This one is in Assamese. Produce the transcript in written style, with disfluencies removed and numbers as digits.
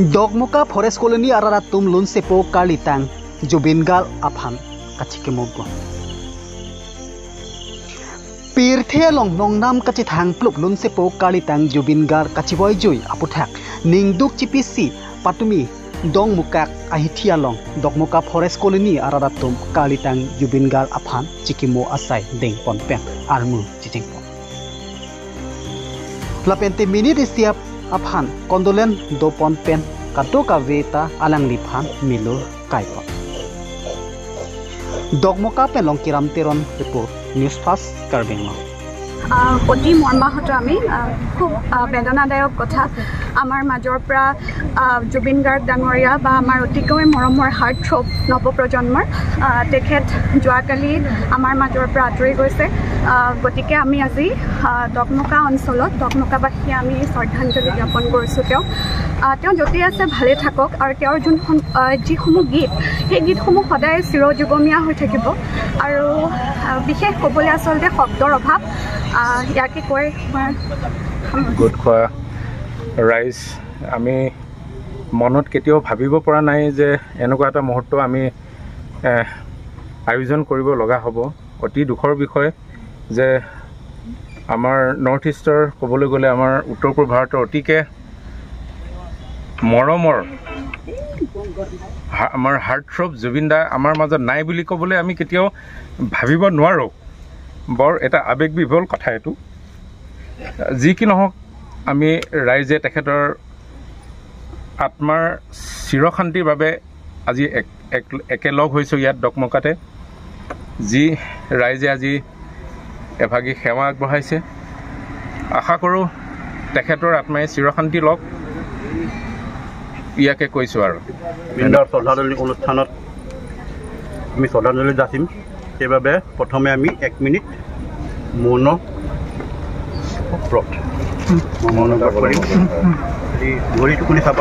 Dokmoka Forest Colony araratum lunsepo kalitang Zubeen Garg aphan kachikemo. Pirthe long nongnam kachithang plup lunsepo kalitang Zubeen Garg kachiboi jui aputhak ningduk chipisi patumi dongmukak ahithia long Dokmoka Forest Colony araratum kalitang Zubeen Garg aphan chikimo asai deng ponpen armu chichingpo. Lapente minit siap aphan kondolen do ponpen kato kaveta alang liphan milo kaipo. Dokmoka pen long kiram teron report news fast Karbi Anglong. অতি মৰ্মাহত আমি খুব বেদনাদায়ক কথা আমাৰ মাজৰ পৰা জুবিন গাৰ্গ ডাঙৰীয়া বা আমাৰ অতিকৈ মৰমৰ হাৰ্ট থ্ৰব নৱপ্ৰজন্মৰ তেখেত যোৱাকালি আমাৰ মাজৰ পৰা আঁতৰি গৈছে। গতিকে আমি আজি ডকমকা অঞ্চলত ডকমকাবাসীয়ে আমি শ্ৰদ্ধাঞ্জলি জ্ঞাপন কৰিছোঁ তেওঁক। তেওঁ য'তেই আছে ভালে থাকক আৰু তেওঁৰ যোনখন যিসমূহ গীত সেই গীতসমূহ সদায় চিৰযুগমীয়া হৈ থাকিব আৰু বিশেষ ক'বলৈ আচলতে শব্দৰ অভাৱ। ইয়াকে কৈ গোট খোৱা ৰাইজ আমি মনত কেতিয়াও ভাবিব পৰা নাই যে এনেকুৱা এটা মুহূৰ্ত আমি আয়োজন কৰিব লগা হ'ব। অতি দুখৰ বিষয় যে আমাৰ নৰ্থ ইষ্টৰ ক'বলৈ গ'লে আমাৰ উত্তৰ পূব ভাৰতৰ অতিকে মৰমৰ আমাৰ হাৰ্ট থ্ৰব জুবিন দা আমাৰ মাজত নাই বুলি ক'বলৈ আমি কেতিয়াও ভাবিব নোৱাৰোঁ। বৰ এটা আৱেগ বিভল কথা এইটো। যি কি নহওক আমি ৰাইজে তেখেতৰ আত্মাৰ চিৰশান্তিৰ বাবে আজি একেলগ হৈছোঁ ইয়াত ডকমকাতে। যি ৰাইজে আজি এভাগী সেৱা আগবঢ়াইছে, আশা কৰোঁ তেখেতৰ আত্মাই চিৰশান্তি লওক, ইয়াকে কৈছোঁ। আৰু শ্ৰদ্ধাঞ্জলি অনুষ্ঠানত আমি শ্ৰদ্ধাঞ্জলি যাচিম, সেইবাবে প্ৰথমে আমি 1 মিনিট মৌন ব্ৰত কৰিম। ঘড়ীটো কোনে চাব?